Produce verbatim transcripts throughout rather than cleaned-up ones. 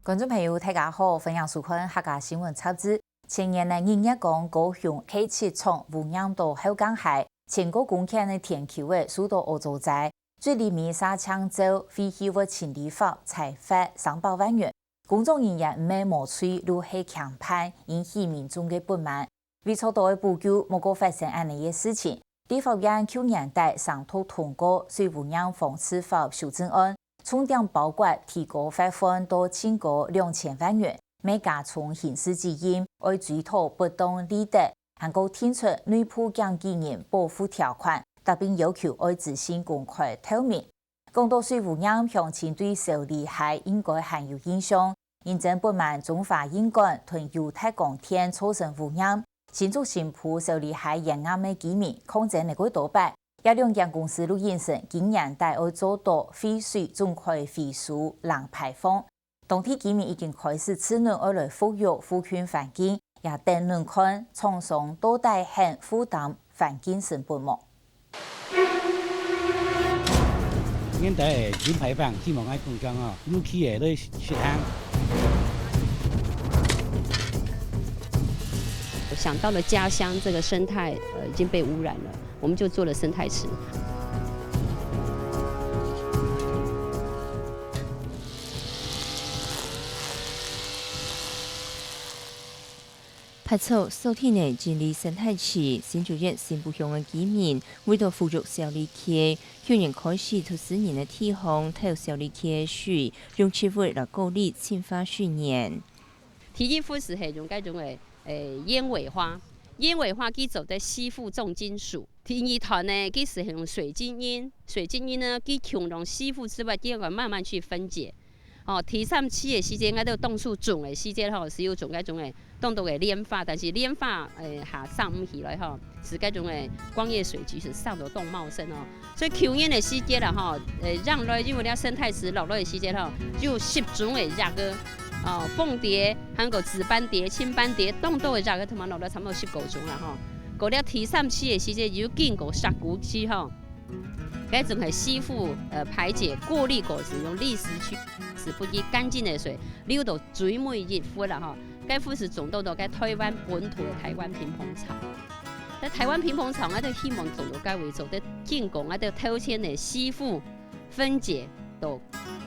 觀眾朋友，大家好，歡迎收看客家新聞雜誌。前年呢，日月光高雄核七廠污染到後降海，千過公頃个田坵仔受到屙糟災，水利米沙淨照廢棄物清理法裁罰三百萬元。工作人員毋係無罪，就係強辦，引起民眾个不滿。 為著愛補救，莫過發生恁仔个事情，立法院舊年底三讀通過水污染防治法修正案，重點包括提高罰款到最高兩千萬元，乜加重刑事責任，愛追討不當利得，還過定出內部經紀人保護條款，特別要求愛執行公開透明。 講到水污染，鄉親對燒尸骸應該還有印象。因爭不滿中華運管同友達光電造成污染，新竹新埔燒尸骸沿岸个居民抗爭了過多擺，這兩間公司就應承今年底愛做到廢水總開回收零排放。 當地居民已經開始自努愛來復育附近環境，也等等看廠商到底肯負擔環境成本無。現在个零排放，希望愛講講哦，有機會來實行。我想到了家鄉這個生態，呃，已經被污染了，我們就做了生態池。 排除所定个淨零生態池，新竹縣新埔鄉个居民為著復育燒尸骸，舊年開始在私人个地項投燒尸骸个水，用植物來過濾淨化水源。第一窟就係用該種个，誒，鳶尾花，鳶尾花佢做得吸附重金屬。 第二段呢，佢係用水晶印，水晶印呢，佢共用吸附之外，佢會慢慢去分解。哦，第三區个時節，𠊎兜當初種个時節吼，係有種該種个當多个蓮花，但是蓮花，誒，下生毋起來吼，係該種个光葉水菊係生到當茂盛哦。所以舊年个時節啦吼，誒，讓來因為這生態池落來个時節吼，有十種个蝶仔，哦，鳳蝶，還有紫斑蝶、青斑蝶，當多个蝶仔，同埋落來差不多十九種啦吼。 過了第三區个時節，又經過石鼓區吼，該種係吸附，呃，排解過濾過，係用礫石去，係分佢乾淨个水流到最尾一窟啦吼。該窟係種到到該臺灣本土个臺灣萍蓬草。該臺灣萍蓬草，𠊎兜希望種到該位做得經過𠊎兜頭前个吸附、分解到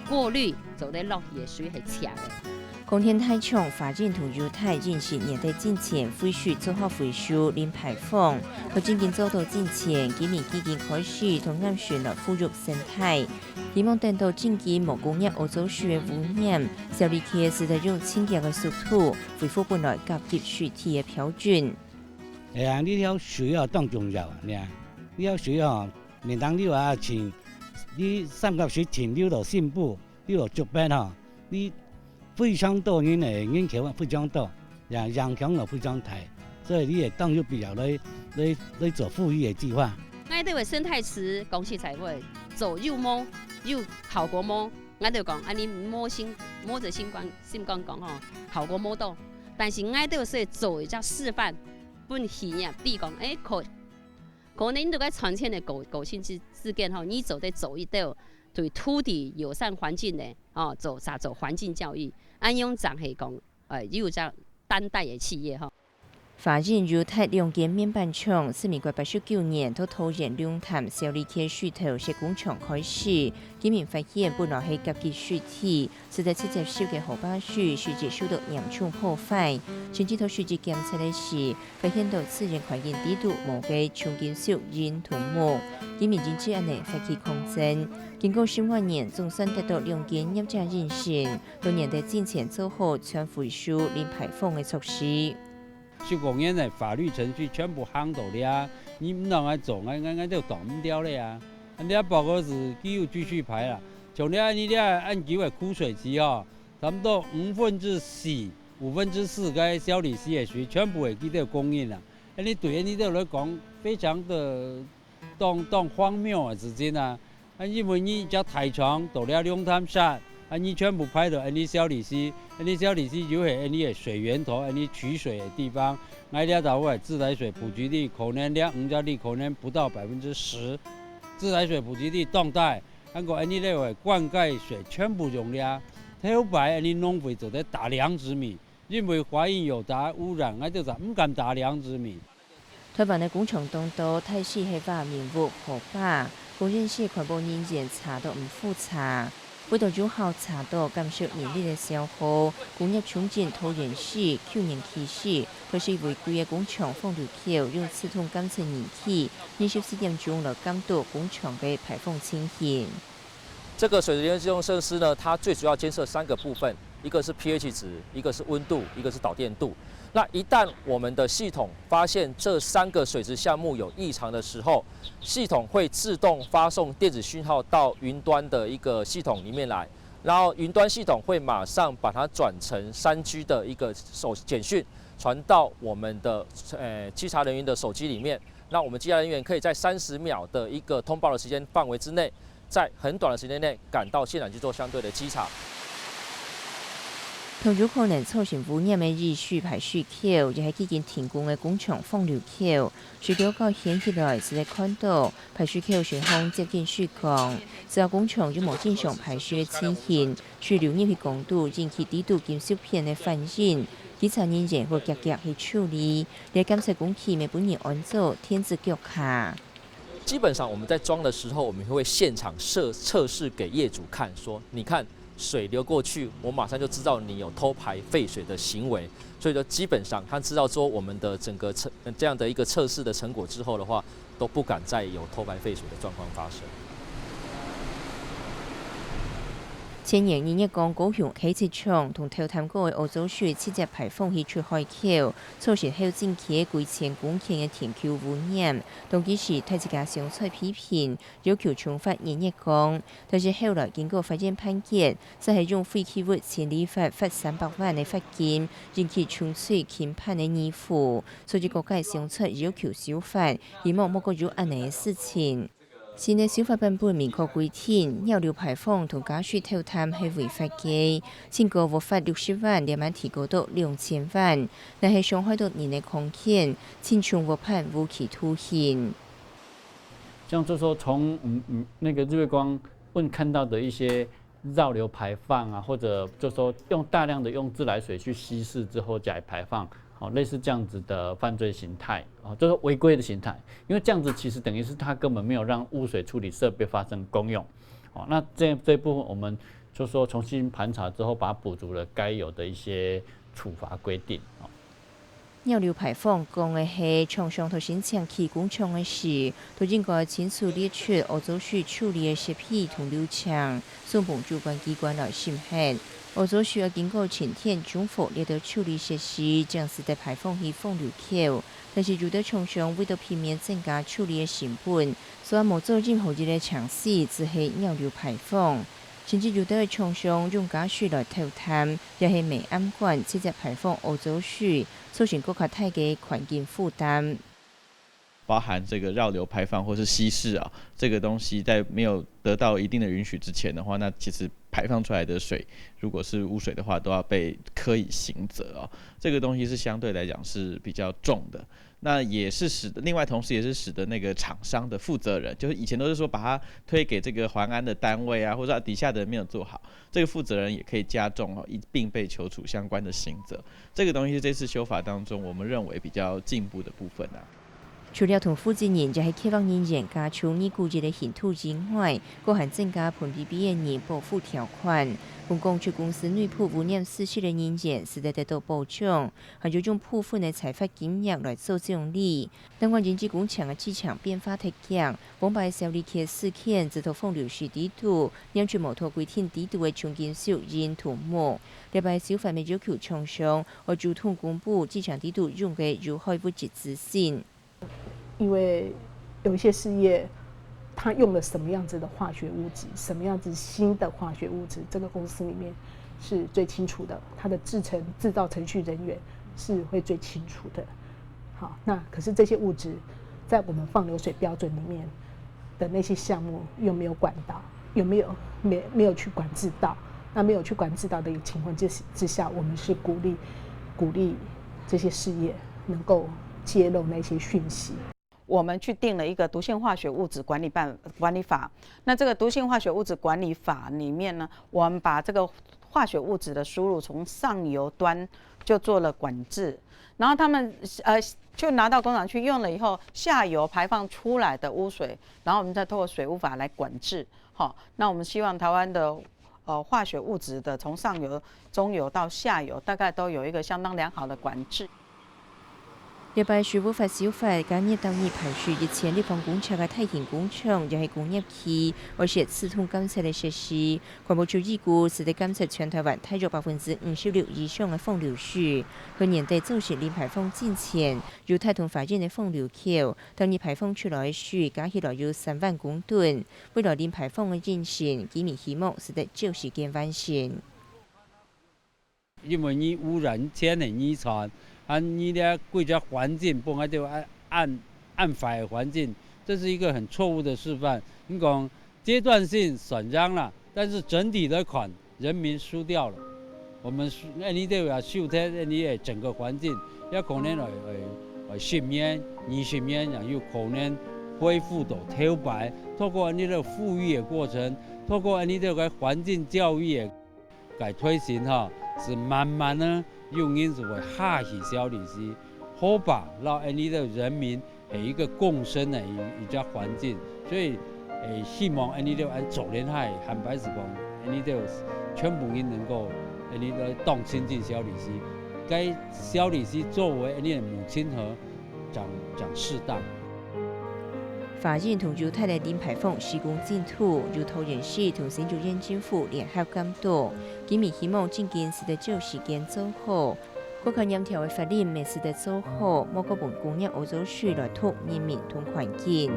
過濾，做得落去个水係淨个。 光電大廠華仁同友達因應承年底進前廢水做好回收零排放，在正經做到進前，今年已經開始同頷脣來復育生態，希望等到正經無工業屙糟水个污染，燒尸骸使得用清潔个速度，恢復本來甲級水體个標準。哎呀，這條水哦，當重要啊，你看，這條水哦， 免當你話淨，你三甲水淨流到新埔，流到竹北吼，你非常多人个人口非常多，也影響了非常大，所以你會當有必要來，來，來做復育个計畫。𠊎兜个生態池講實在話，做有無，有效果無？𠊎兜講，恁呢摸心，摸著心肝，心肝講吼，效果無到。但是𠊎兜係做一隻示範，分企業比講，誒，可 可能你在該賺錢个過，過程之，之間吼，你做得做一兜對土地友善環境个，吼，做，做環境教育，恁樣正係講，呃，有隻擔待个企業吼。華仁友達兩間面板廠，自民國八十九年在桃園龍潭燒尸骸水頭石工廠開始，居民發現本來係甲級水體， 使得直接收个河壩水，水質受到嚴重破壞。甚至在水質檢測个時，發現到自然環境底肚無个重金屬鈉同錳，居民因此恁呢發起抗爭。經過十五年，總算得到兩間業者認證，在年底進前做好全回收零排放个措施。 十五年个法律程序全部行到這，你毋讓𠊎做，𠊎，𠊎，𠊎就擋毋掉了啊。恁這報告係佢有繼續排啦，像這恁呢這恁久个枯水期哦，差不多五分之四，五分之四个燒尸骸个水全部會佢兜供應啦。恁呢對恁呢兜來講，非常的 當，當荒謬个事情啊！啊，因為你一隻大廠到這龍潭石，啊，你全部排到恁呢燒尸骸，恁呢燒尸骸又係恁呢个水源頭，恁呢取水个地方。𠊎這兜个自來水普及率可能這五隻里可能不到百分之十，自來水普及率當低，還過恁呢个灌溉水全部用這，頭擺恁樣農會做得打兩支米，因為懷疑有打污染，𠊎兜就毋敢打兩支米。 臺灣个工廠當多，大細係畫面屋、河壩，工人係環保人員查到毋赴查。為著有效查到減少人力个消耗，工業重建桃園市舊年開始，就係為規个工廠放流口用自動監測儀器，二十四點鐘來監督工廠个排放情形。 这个水質監測設施呢，它最主要监测三个部分，一个是pH值，一个是温度，一个是导电度。那一旦我们的系统发现这三个水质项目有异常的时候，系统会自动发送电子讯号到云端的一个系统里面来，然后云端系统会马上把它转成三G的一个手简讯，传到我们的呃稽查人员的手机里面。那我们稽查人员可以在三十秒的一个通报的时间范围之内，在很短的时间内赶到现场去做相对的稽查。同有可能造成污染个雨水排水口，也係既經停工个工廠放流口，水流較掀起來，就會看到排水口水項接近水管。只要工廠有無正常排水个情形，水流入去管肚，引起底肚金屬片个反應，稽查人員會遽遽去處理，來監測工期，乜分人安做電子腳卡。 基本上我们在装的时候，我们会现场设测试给业主看，说你看水流过去，我马上就知道你有偷排废水的行为。所以说，基本上他知道说我们的整个测呃这样的一个测试的成果之后的话，都不敢再有偷排废水的状况发生。前年二月，高雄溪水廠同偷淡過个污糟水直接排放去出海口，造成後正區个幾千公頃个田坵污染。當其時，大自家上出批評， 要求重發二月，但是後來經過法院判決，就係用廢棄物清理法罰三百萬个罰金，引起重水輕判个疑府，所以各界相出要求修法，希望莫過有恁樣个事情。新个修法版本明確規定，尿流排放同加水偷淡係違法个，新高罰款六十萬，連滿提高到兩千萬，若係傷害到人个康健，輕重罰款無期徒刑。 像就说从嗯嗯那个日月光问看到的一些绕流排放啊，或者就说用大量的用自来水去稀释之后再排放，哦，类似这样子的犯罪形态，哦，就是违规的形态。因为这样子其实等于是他根本没有让污水处理设备发生功用，哦，那这这部分我们就说重新盘查之后，把它补足了该有的一些处罚规定，哦。 尿流排放講个係廠商在申請起工廠个時，都應該清楚列出污糟水處理个設備同流程，送分主管機關來審核。污糟水愛經過清田、中和這兜處理設施，正使得排放去放流口。但是有兜廠商為著避免增加處理个成本，所以無做任何一个程序，只係尿流排放。甚至有兜廠商用加水來偷淡，也係未暗管直接排放污糟水， 造成閣較大个環境負擔。包含这个绕流排放或是稀释啊，这个东西在没有得到一定的允许之前的话，那其实排放出来的水，如果是污水的话，都要被科以刑责哦。这个东西是相对来讲是比较重的。那也是使得另外同时也是使得那个厂商的负责人，就是以前都是说把它推给这个环安的单位啊，或者说底下的人没有做好，这个负责人也可以加重哦，一并被求处相关的刑责。这个东西是这次修法当中我们认为比较进步的部分啊。除了同負責人也係計畫人員加重二估一个刑度以外，閣還增加分批避免人保護條款。分工廠公司內部污染事實个人員使得得到保障，還有用部分个裁罰金額來做獎勵。另外，人資工程个市場變化忒遽，往擺小李克事件直到放流水底肚，黏出無拖規定底肚个重金屬銀同木。這擺修法乜要求廠商愛主動公布市場底肚用个有害物質資訊。因为有一些事业，它用了什么样子的化学物质，什么样子新的化学物质，这个公司里面是最清楚的，它的制程制造程序人员是会最清楚的。好，那可是这些物质在我们放流水标准里面的那些项目又没有管到，又没有没没有去管制到。那没有去管制到的一个情况之之下，我们是鼓励鼓励这些事业能够揭露那些讯息。我们去定了一个毒性化学物质管理办管理法。那这个毒性化学物质管理法里面呢，我们把这个化学物质的输入从上游端就做了管制，然后他们呃就拿到工厂去用了以后，下游排放出来的污水，然后我们再透过水污法来管制。好，那我们希望台湾的呃化学物质的从上游、中游到下游，大概都有一个相当良好的管制。 這擺水污法修法，加入逐日排水一千立方公尺个大型工廠，抑係工業區，愛設自動監測个設施，環保署預估，使得監測全台灣大約百分之五十六以上个放流水。去年底造成林牌坊進前，有大同花園个放流口，逐日排放出來个水加起來有三萬公噸。為了林牌坊个運行，居民希望使得照時間完成。 因為你污染千年以上，啊，你這規隻環境本來就恁恁恁壞个環境，這是一個很錯誤的示範。你講階段性選項啦，但是整體來看，人民輸掉了。我們輸，恁呢兜也受忒恁呢个整個環境，也可能會會會十年、二十年，也有可能恢復到頭擺。透過恁呢个復育个過程，透過恁呢个環境教育个 个推行吼，是慢慢呢，有人就會下去消離溪，好吧，讓恁呢个人民係一個共生个一一隻環境，所以誒，希望恁呢个恁早年係坦白講，恁呢个全部人能夠恁呢个當親近消離溪，該消離溪作為恁呢个母親河，講講適當。 花園同猶太个林牌坊施工進度，由桃園市同新竹縣政府聯合監督。居民希望正經使得照時間做好，各項嚴條个法令乜使得做好，莫過分工業污糟水來毒人民同環境。